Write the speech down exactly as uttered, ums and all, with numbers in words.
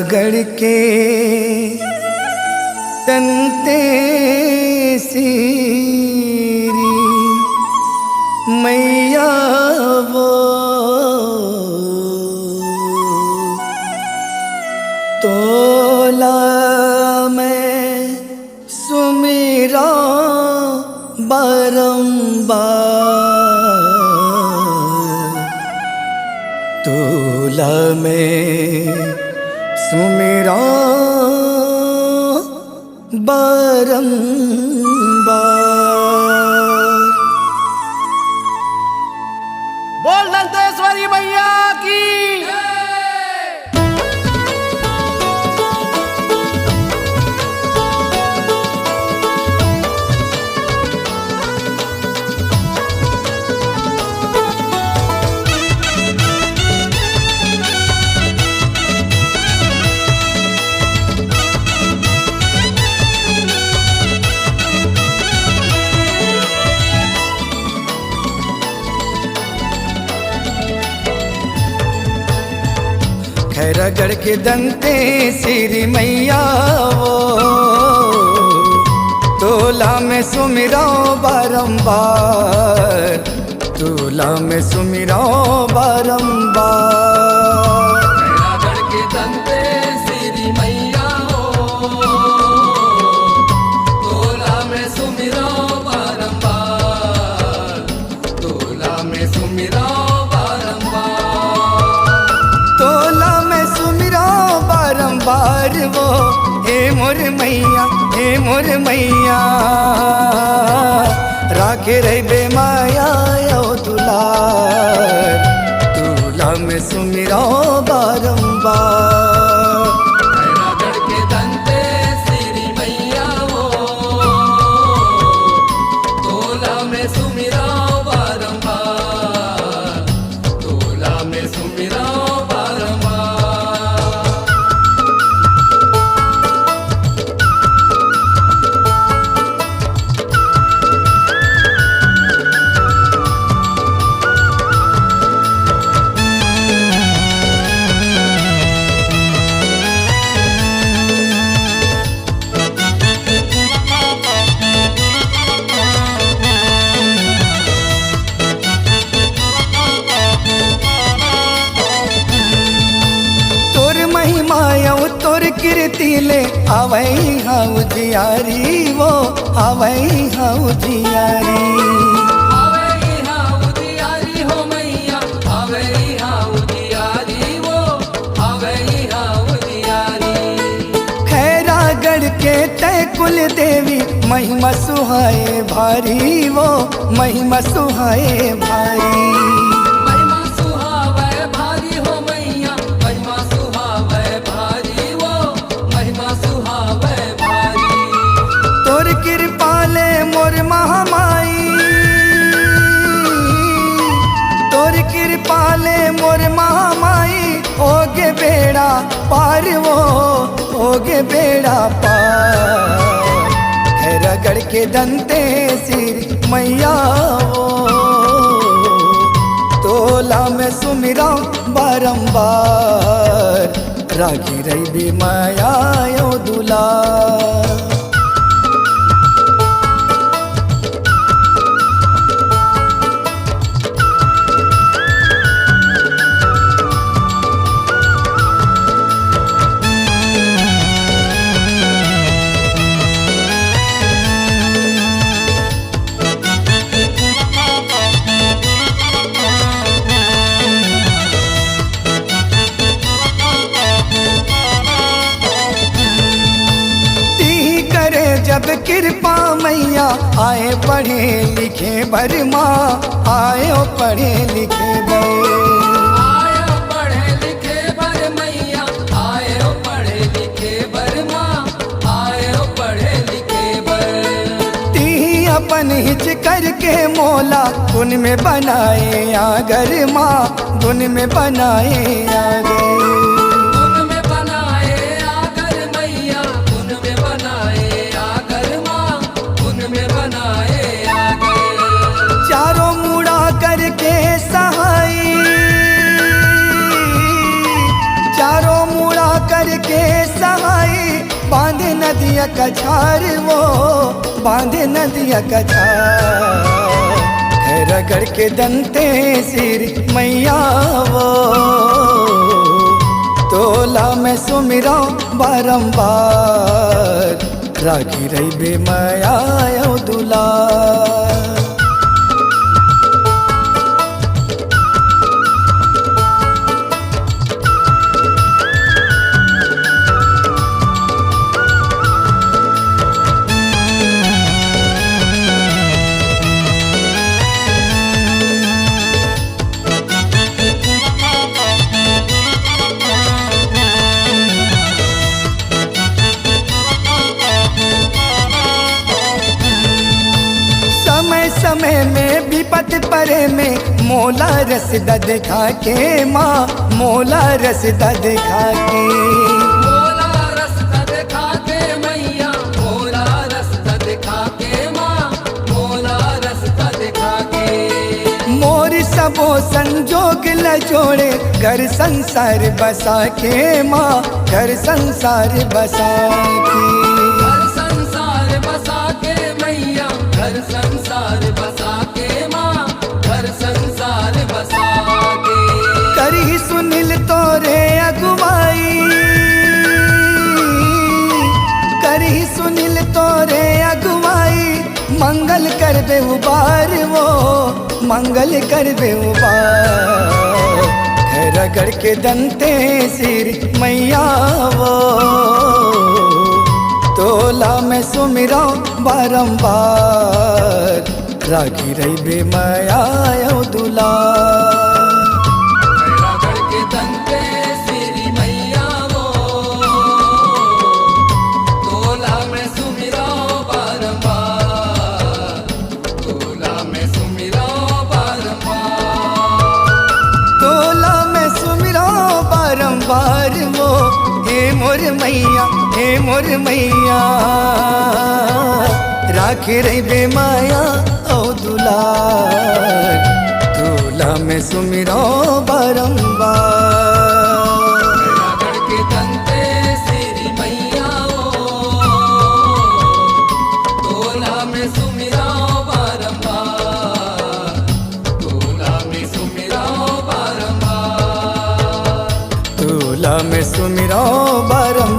गढ़ के दंतेश्वरी मैया वो, तोला मैं सुमिरौं बारंबार, तोला मैं सुमिरौं बारंबार। बोल दंतेश्वरी मैया की। खैरागढ़ के दंतेश्वरी मैया वो, तोला मैं सुमिरौं बारंबार, तोला मैं सुमिरौं बारंबार। खैरागढ़ के दंतेश्वरी मैया वो, तोला मैं सुमिरौं बारंबार, तोला मैं सुमिरौं बारंबार। तोला मैं सुमिरौं बारंबार वो, हे मोर मैया, हे मोर मैया। राखे रहिबे मया अउ दुलार, तोला मैं सुमिरौं बारंबार। खैरागढ़ के दंतेश्वरी मैया वो, तोला मैं सुमिरौं बारंबार, तोला मैं सुमिरौं बारंबार। तोर महिमा अउ तोर कीर्ति ले आवै हँव जियारी वो, आवै हँव जियारी। आवै हँव जियारी हो मैया, आवै हँव जियारी वो, आवै हँव जियारी। खैरागढ़ के तैं कुल देवी, महिमा सुहाए भारी वो, महिमा सुहाए भारी। महिमा सुहावै भारी हो मैया, महिमा सुहावै भारी वो, महिमा सुहावै भारी। तोर किरपा ले मोर महामाई, तोर किरपा ले मोर महामाई, होगे बेड़ा पार वो, होगे बेड़ा पार। खैरागढ़ के दंतेश्वरी मैया वो, तोला मैं सुमिरौं बारंबार। राखे रहिबे मया अउ दुलार। तिही करे जब किरपा मैया, आए पढ़े लिखे बर माँ, आए ओ पढ़े लिखे बर। आए ओ पढ़े लिखे बर मैया, आए ओ पढ़े लिखे बर माँ, आए ओ पढ़े लिखे बर। तिही अपन हिच करके मोला, पुन में बनाए आगर माँ, पुन में बनाए आगर। पुन में बनाए आगर मैया, पुन में बनाए आगर माँ, पुन में बनाए आगर। चारों मुड़ा करके सहाई, चारों मुड़ा करके बांधे नदिया कछार वो, बांधे नदिया कछार। खैरागढ़ के दंतेश्वरी मैया वो, तोला मैं सुमिरौं बारंबार। राखी रहिबे मया अउ दुलार। समय समय में विपत परे में मोला रसदा देखा के माँ, मोला रसदा देखा के। मोला रसदा देखा के मैया, मोला रसदा देखा के माँ, मोला रसदा देखा के। मोर सबो संजोग ल जोड़े, घर संसार बसा के माँ, घर संसार बसा के। घर संसार बसा के मैया, घर संसार बसा के माँ, घर संसार बसा के। करही सुनील तोरे अगुवाई, करही सुनील तोरे अगुवाई, मंगल करबे उबार वो, मंगल करबे उबार। खैरागढ़ के दंतेश्वरी मैया वो, तोला मैं सुमिरौं बारंबार। राखी रहिबे मया अउ दुलार। खैरागढ़ के दंतेश्वरी मैया वो, तोला मैं सुमिरौं बारंबार, तोला मैं सुमिरौं बारंबार। तोला मैं सुमिरौं बारंबार वो, हे मोर मैया, हे मोर मैया। राखे रहिबे मया अउ दुलार, तोला मैं सुमिरौं बारंबार। खैरागढ़ के दंतेश्वरी मैया वो, तोला मैं सुमिरौं बारंबार, तोला मैं सुमिरौं बारंबार। तोला मैं सुमिरौं बारंबार।